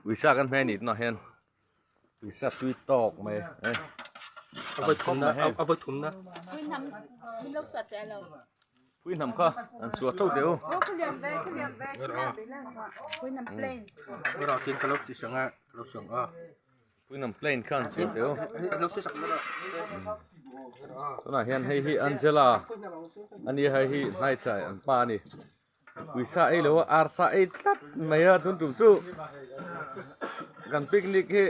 Uisa kan hmeh anih tunah hian uisa tui tawk mai e. A vawi thumna a vawi thumna. Pui hnam kha an suah tho teh u. Pui hnam plain kha an suah teh u. Tunah hian hei hi Angela a nia hei hi hnaichai an pa a ni. Uisa ei lo a arsa ei tlat mai a tun tum chu kan picnic hi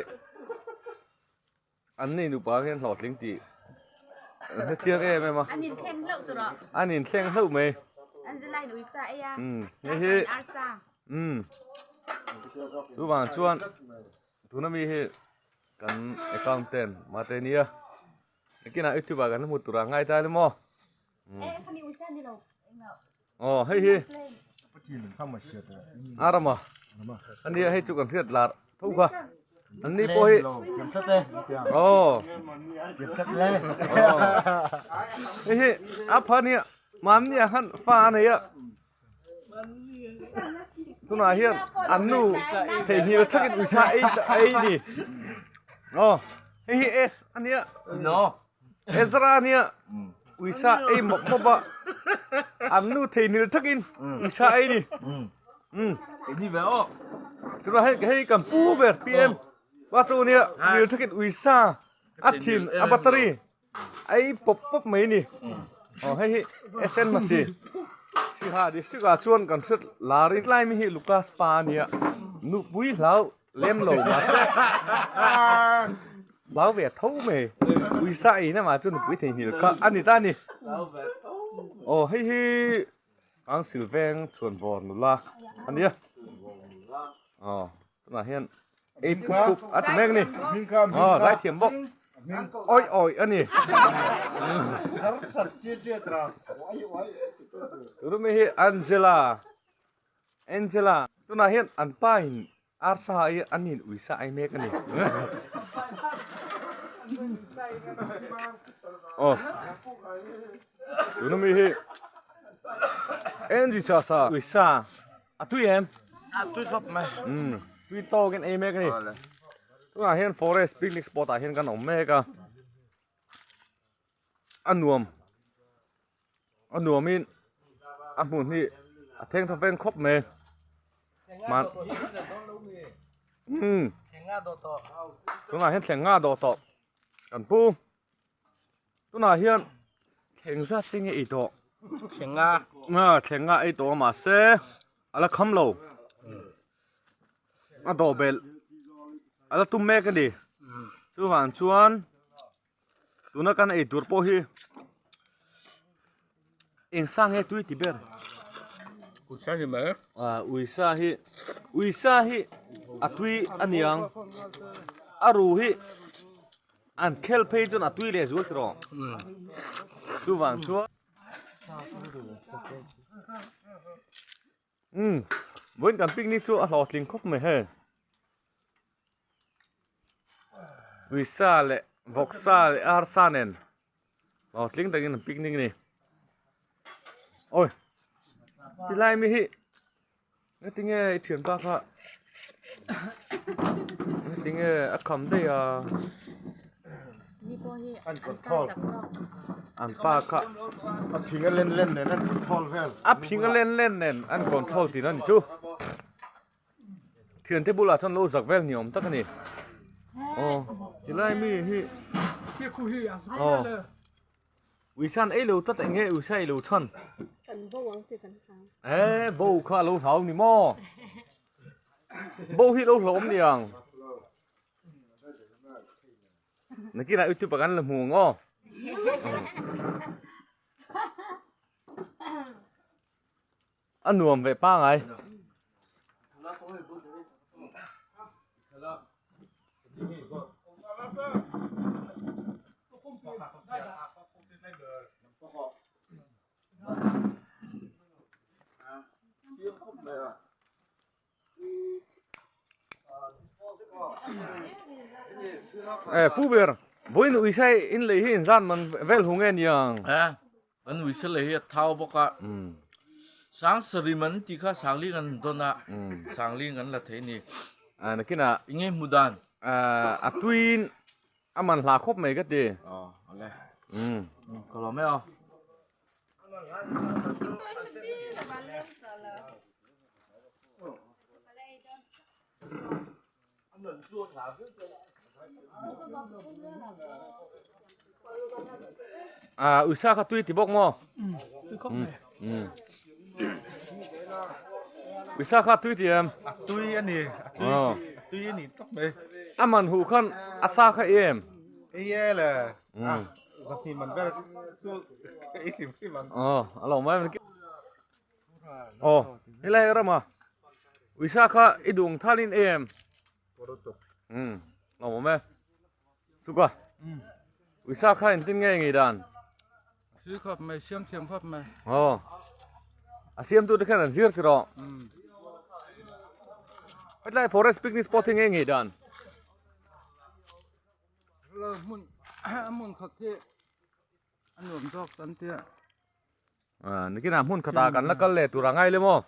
An nei nupa hian hlawhtling tih an hre chiang em em a. An inthleng hlauh tur aw. An inthleng hlauh mai. An zilaiin uisa ei a. Umm hei hi. Arsa. Umm chuvang chuan tuna mi hi kan accountant mate nia nakinah youtube ah kan hmu tur ah ngai ta le maw. Eh khami uisa ni lo. Aw hei hi a rama ania hei chu kan hriat lar tho kha an ni pawh hi aw hei hi a pha nia mahni ah khan fa a nei a tunah hian an nu theihnghilh thakin uisa ei ei ni aw hei hi s ania Ezra nia uisa ei mawp mawp a an nu theihnil thakin uisa ei ni chutah hei hei kan pu ber PM pa chu nia nil thakin uisa a thin a battery ei pawp pawp mai ni aw hei hi SN Masi Siha district ah chuan kan hriat lar in tlai mi hi Lucas pa ania nupui hlau Lem lo mahse hlau ve tho mai uisa ei na mah chu nupui theihnghilh kha a ni ta a ni aw hei hi council veng chhuanvawr nula a nia aw tunah hian ei phup phup a ti mek a ni aw zaithiam bawk awi awi a ni tuna mi hi Angela Angela tunah hian an pa in Arsa hi an in uisa ai mek a ni. Aw. Tuna mi hi Angie sa sa uisa a tui em? A tui khawp mai. Um, tui tawkin ei mek a ni. Tunah hian forest picnic spot ah hian kan awm mek a. A nuam. A nuamin a hmun hi a thleng tha veng khawp mai man umm tunah hian thleng nga dawh tawh kan pu tunah hian thleng zat chi nge ei tawh thleng nga a thleng nga ei tawh a mahse a la kham lo a dawh belh a la tum mek a ni chuvang chuan. Tuna kan ei tur pawh hi eng sa nge tui ti ber? Uisa hi mai. Ah uisa hi uisa hi a tui a niang a ru hi an khel phei chuan a tui leh zual tawh chuvang chuan umm vawiin kan picnic chu a hlawhtling khawp mai hei. Uisa leh vawksa leh arsa nen aw tling takin an picnic a ni awi tilai mi hi engetinge i thianpa kha engetinge a kham daih a an pa kha a phing a len len nen an control vel a phing a len len nen an control tihna a ni chu. Thiante bulah chuan lo zak vel ni awm tak a ni. Aw tilai mi hi aw uisan ei lo tlat eng nge uisa ei lo chhan e bo kha a lo hlau ni maw bo hi lo hlawm niang nakinah youtube ah kan la hmu ang aw. A nuam ve pangai. E pu ber vawiin uisa in lei hi inzan man vel hu nge niang. An uisa lei hi a thau bawk a, Sangsari man tih kha Sangling an dawn a, Sangling an la thei a ni. Nakinah I nge hmu dan? A tuiin a man hla khawp mai ka ti. Aw awle. Ka lawm e aw. À uisa kha tui ti bawk maw? Tui khawp mai. Uisa kha tui ti em? A tui a ni. A tui a tui a ni tawp mai. A man huh khan a sa kha i em? Ei e le. A zahnih man vel chu ei hrim hrim ang. Aw a lo mai. Aw helai rama uisa kha i duh thalin em? Um lo awm e suka uisa kha engtin nge ngei dan Sui khawp mai siam thiam khawp mai aw a siam tu te khan an zir tiraw hetlai forest picnic spot hi nge ngei dan hmun hmun khat hi A nuam zawk kan tia. Ah, nikinah hmun khatah kan la kal leh tur a ngai le maw?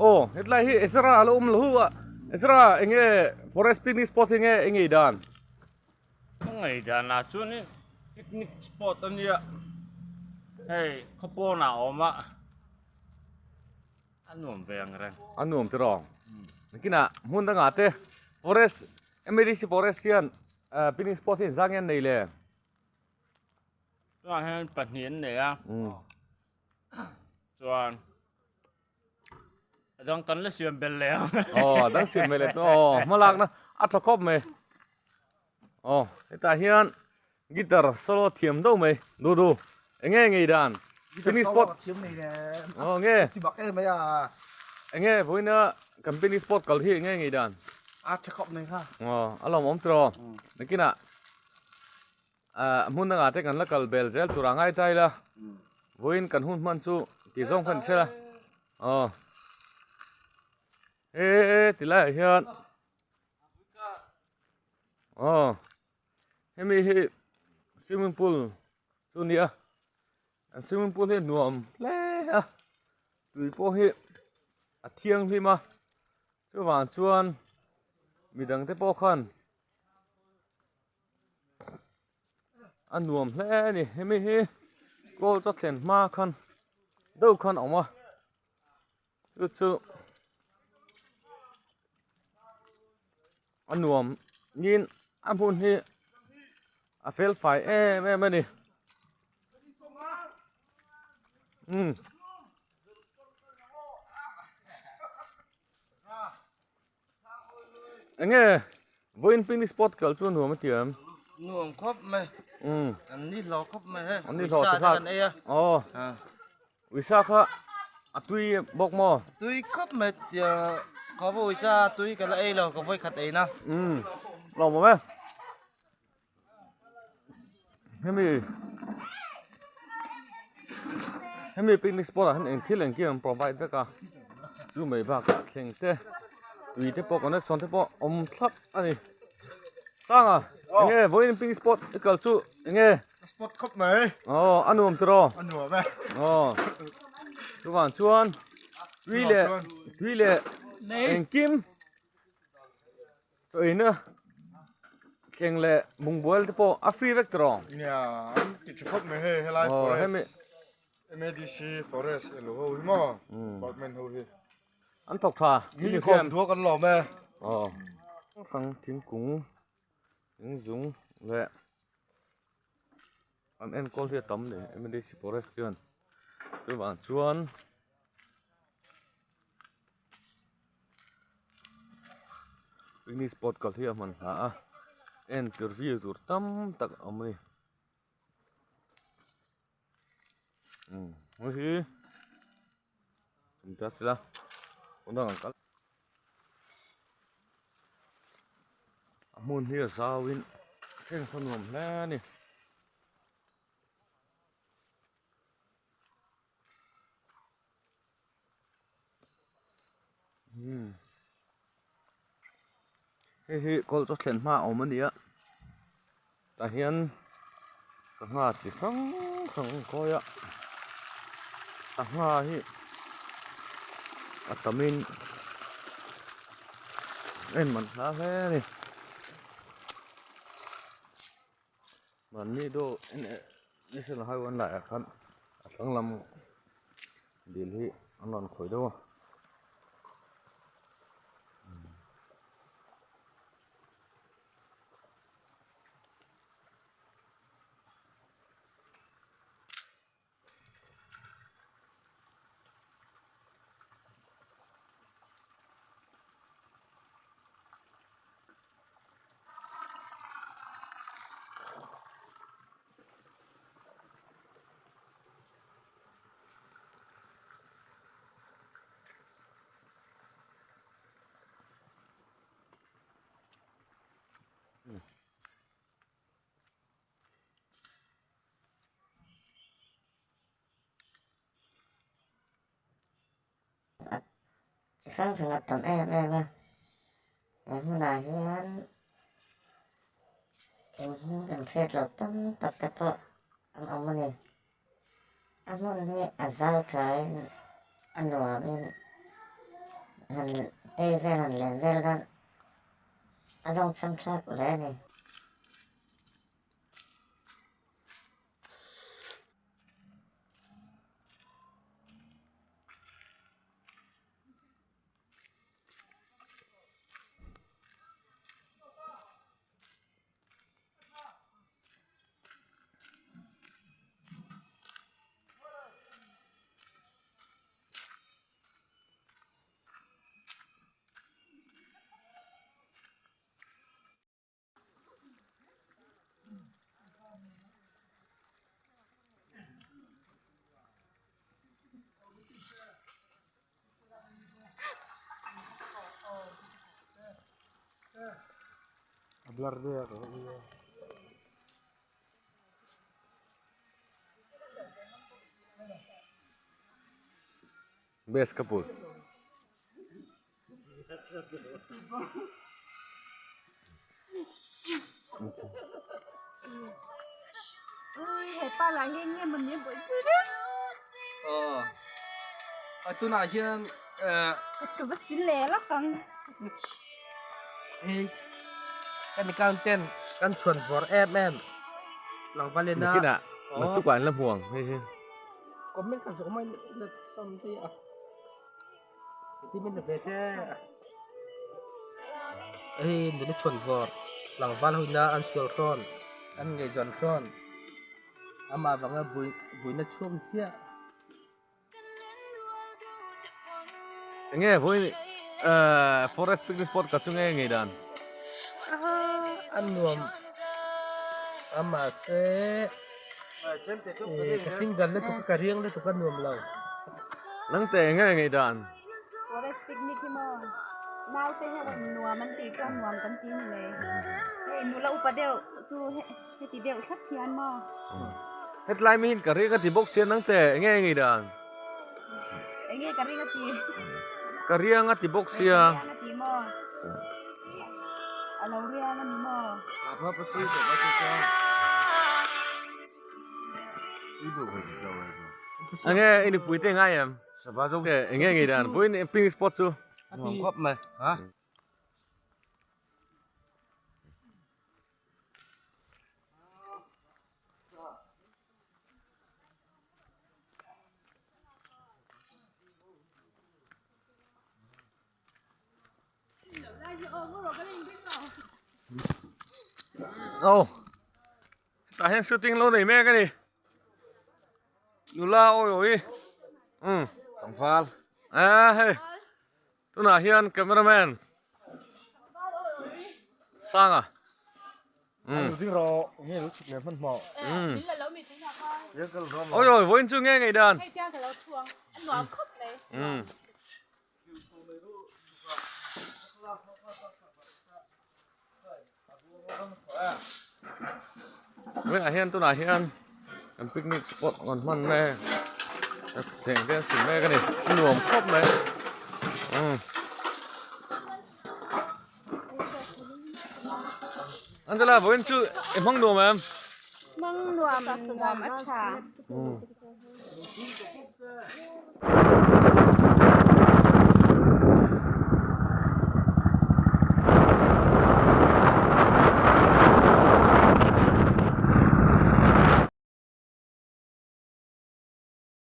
Aw hetlai hi Ezra a lo awm lo hu a Ezra eng nge forest picnic spot hi nge eng ngei dan? Ka ngei dan ah chuan in picnic spot a nia hei khawpawn ah a awm a. A nuam ve ang reng. A nuam te rawng. Nakinah hmun dangah te forest MADC forest hian picnic spot hi zang hian nei le. Tunah hian pahnih an nei a. Chuan a dang kan la siam bel leh ang. Aw a dang siam bel leh chu aw hma lakna a tha khawp mai. Aw hetah hian guitar solo thiam deuh mai du du eng nge ngei dan picnic spot aw nge ti bak em mai a eng nge vawiina kan picnic spot kal hi eng nge ngei dan a tha khawp mai kha aw a lawmawm tiraw nakinah ah hmun dangah te kan la kal bel zel tur a ngai ta ila vawiin kan hun hman chu tih zawng kha ni sela aw e ti laiah hian aw hemi hi swimming pool chu a ni a an swimming pool hi nuam hle a tui pawh hi a thianghlim a chuvang chuan midang te pawh khan a nuam hle a ni hemi hi kawl chaw thlen hma khan deuh khan a awm a. Chu chu a nuam niin a hmun hi a fel fai em em a ni umm eng nge vawiin picnic spot kal chu a nuam a ti em? Nuam khawp mai umm an ni hlawh khawp mai he an ni hlawh te kha kan ei a aw uisa kha a tui bawk maw? Tui khawp mai tia ka va uisa tui ka la ei lo ka vawi khat ei na umm lawm awm e hemi hemi picnic spot ah hian eng thil engkim an provide vek a chu mai bakah thleng te tui te pawh connection te pawh awm thlap a ni sanga enge vawiin picnic spot i kal chu enge spot khawp mai aw a nuam tiraw a nuam e aw chuvang chuan tui leh tui leh engkim Chaw eina thleng leh bungbual te pawh a free vek tawh. Nia, an ti tha khawp mai hei helai forest MADC forest elo ho hi maw department ho hi. An thawk tha. Mi khawm duak an lawm e. Aw. Hrang thingkung thingzung leh an enkawl hi a tam ni MADC forest hian chuvang chuan. Picnic spot kal hi a hman hla a entir view tur tam tak a awm a ni umm hei hi tum ta sela pawn dangah an kal. hmun hi a zauin thleng khaw nuam hle a ni. Hei hi kawl chu thlen hma a awm a ni a tah hian sangha chi hrang hrang a kawi a sangha hi a tam in a en man hla hle a ni mahni dawh national highway an laiah khan a hrang lam. Dil hi an rawn khawih deuh a. Chi hrang hrang a tam em em a he hmunah hian thing hming kan hriat loh tam tak te pawh an awm a ni. A hmun hi a zau thain a nuamin han tei vel han len vel dan a zawngchham thlak hle a ni. Best couple. Ui hepa lah nge nge mawni a buaipui reng. Aw a tunah hian eh Ka va sil leh lawk ang. Hei kan accountant kan chhuan vawr em em Langvalena Nakinah naktukah an la hmu ang hei hi. Comment ka zawh mai la sawm phei a. Hei nula chhuan vawr tlangval hoina an sual hrawn an ngaihzawn hrawn amah vanga buina chhuak ziah. Enge vawiin forest picnic spot ka chu nge ngei dan? An nuam a mahse ka single lutuk a ka riang lutuk a nuam lo. Nang te enge ngei dan? Forest picnic hi maw naute hian nuam an tih chuan nuam kan ti ni mai. Hei nula upa deuh chu heti deuh thlap hian maw. Hetlai mi hian ka ring a ti bawk sia nang te enge ngei dan? Enge ka ring a ti? Ka riang a ti bawk sia. Ka riang a ti maw? A lo riang a ni maw? Enge i nupui te ngai em? Enge ngei dan? Vawiin picnic spot chu. Nuam khawp mai ha. Aw tah hian shooting lo nei mek a ni nula awi awi umm tlangval a hei tunah hian camera man sanga umm umm awi awi vawiin chu nge ngei dan umm. Vengah hian tunah hian an picnic spot an hman mek a cheng te an sil mek a ni a nuam khawp mai umm Angela vawiin chu i hmang nuam em? Hmang nuam nuam a tha.